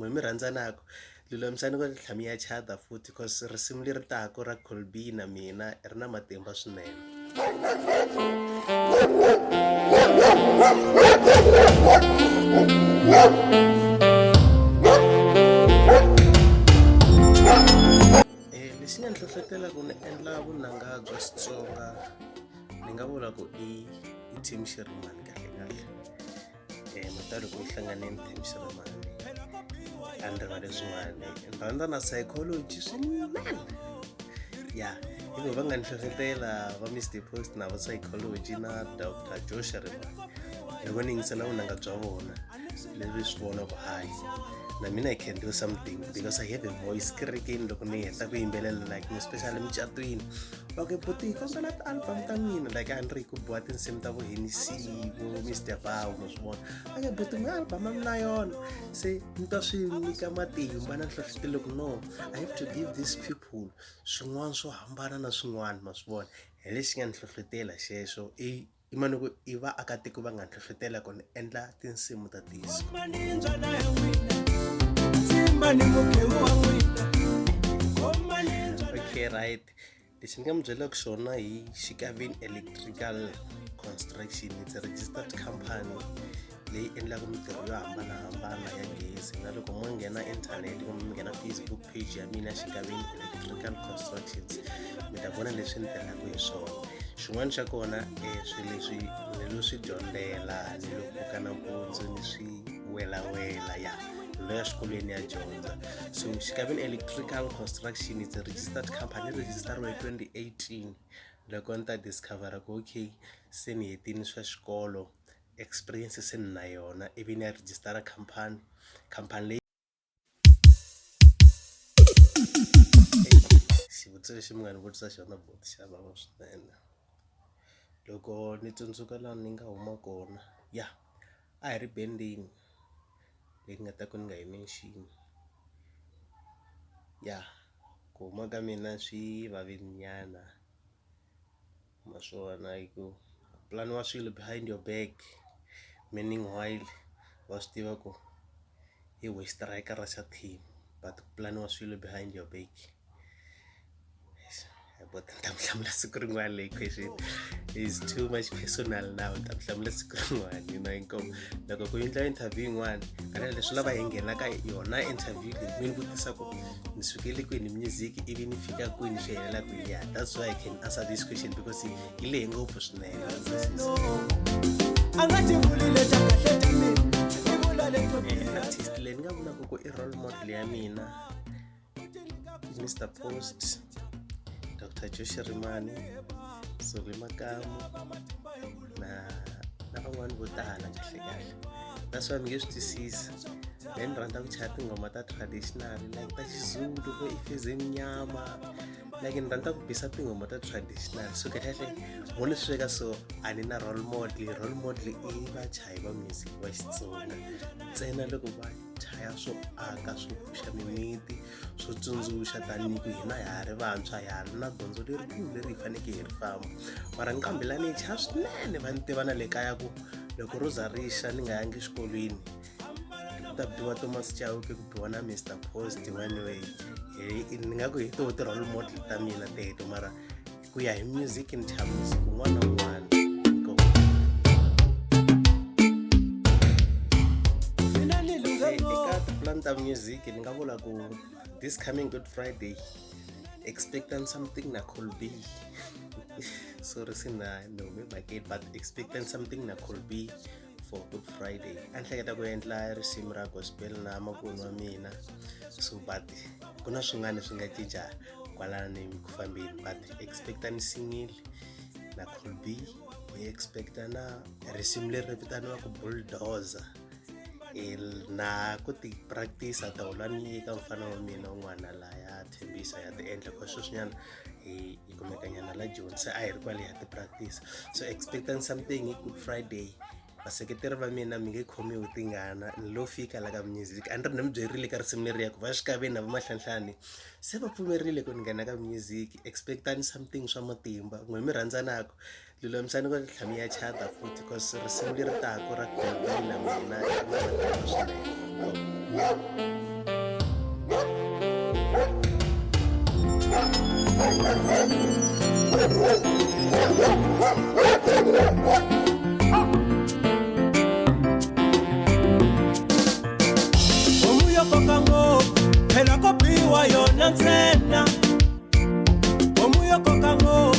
N'we mi rhandzanaka lulamisani ku tlha mi ya chata futhi cause risimu leri taka ra Colby na mina ri na matimba swinene. Lexi nga ni hlohlotela ku ni endla vunanga bya Xitsonga ni nga vula ku i i Team Shirimani kahle kahle. Mhaka loko yi hlanganile Team Shirimani a ni rivali swin'wana ni rhandza na psychology swinene ya hi vo va nga ni hlohlotela va Mister Post na va psychology na Doctor Joe Shirimani loko ni yingisela vunanga bya vona leswi swi vona ku hayi na mina I can do something because I have a voice kerekeni loko ni heta ku yimbelela like especially mucatwini va ku buti hi kombela ti-album ta mina like a ni ri ku biwa tinsimu ta vo Hennessy vo Mr Bow ma swi vona va ku buti n'we album a mi na yona se ni twa swi nyika matimba na nhlohlotelo ku no I have to give these people swin'wana swo hambana na swin'wana ma swi vona hi lexi nga ni hlohlotela xexo i i mani ku i vaakatiko va nga ni hlohlotela ku ni endla tinsimu ta disco. Okay right lexi ni nga mi byelaka xona hi Xikaveni Electrical Construction it's a registered company leyi endlaka mintirho yo hambanahambana ya gezi na loko mo nghena inthanete kumbe mi nghena Facebook page ya mina Xikaveni Electrical Constructions mi ta vona leswi ni tirhaka hi swona xin'wana xa kona swilo leswi ni lo swi dyondzela ni lo pfuka nampundzu ni swi welawela ya ni lo ya xikolweni ya dyondza so Xikaveni Electrical Construction it's a registered company register-iwe hi 2018 loko ni ta discover-a ku okay se ni hetini swa xikolo experience se ni na yona ivi ni ya rejistara khampani khampani leyi xivutiso lexi mi nga ni vutisa xona buti xa vava swinene loko ni tsundzuka laha ni nga huma kona ya a hi ri bendeni leyi nga ta ku ni nga yi mention ya ku huma ka mina swi vavile nyana. Ma swi vona hi ku ku pulaniwa swilo behind your back meaning while wa swi tiva ku hi wehe xitirayikara xa team but ku pulaniwa swilo behind your back. But ni ta mi hlamula siku rin'wana leyi question is too much personal now ni ta mi hlamula siku rin'wana you know inkomu loko ku endla interview yin'wana kana leswi lava hi nghena ka yona interview leyi mi ni vutisa ku ni sukele kwini music ivi ni fika kwini swi helela kwini yeah that's why I can answer this question because yi lehe ngopfu swinene a nga ti vuli leta kahle ta mina i vula leto artist leyi ni nga vulaka ku i role model ya mina Mr Post Dr Joe Shirimani Solly Makamu na na van'wani vo tala kahle kahle that's why mi nge swi twisisi then ni rhandza ku chaya tinghoma ta traditional like ta Xizulu vo Ifezemnyama like ni rhandza ku bisa tinghoma ta traditional so kahle kahle mo ni swi veka so a ni na role model role model i vachayi va music va Xitsonga ntsena loko va chaya swo aka swo pfuxa mimiti swo tsundzuxa tanihi ku hina ha ha ri vantshwa ha ha ri na gondzo lerikulu leri hi fanekele hi ri famba mara nqambi la ni yi chaya swinene va ni tiva na le kaya ku loko ro za ri xa ni nga yangi exikolweni ku ta biwa Thomas Chauke ku biwa na Mister Post one way hi ni nga ku hi toho ti-role model ta mina teto mara ku ya hi music ni chaya music un'wana na un'wana eka tipulani ta music ni nga vula ku this coming Good Friday expecting something na Colby sorry se na ni hume mhakeni but expecting something na Colby for Good Friday a ni hleketa ku endla risimu ra gospel na makwenu wa mina so but ku na swin'wana swi nga cinca kwalani ku fambeni but expecta ni single na Colby hi expecta na risimu leri vitaniwaka Bulldozer na ku ti practice ta ni eka mufana wa mina un'wana la ya tshembisa ya ti endla ka sweswinyana hi hi kumeka nyana la Joni se a hi ri kwale ya ti practice so expecting something hi Good Friday vaseketeri va mina mi nge khomiwi tingana ni lo fika la ka music a ni ri ni mi byerile ka risimu leriya ku va xikaveni na va mahlanhlani se va pfumerile ku ni nghena ka music expectani something swa matimba n'we mi rhandzanaka lulamisani ku tlha mi ya chata futhi cause risimu leri taka ra na mina ri na matimba swinene. Homu yo koka ngopfu phela ko biwa yona ntsena. Homu yo koka ngopfu.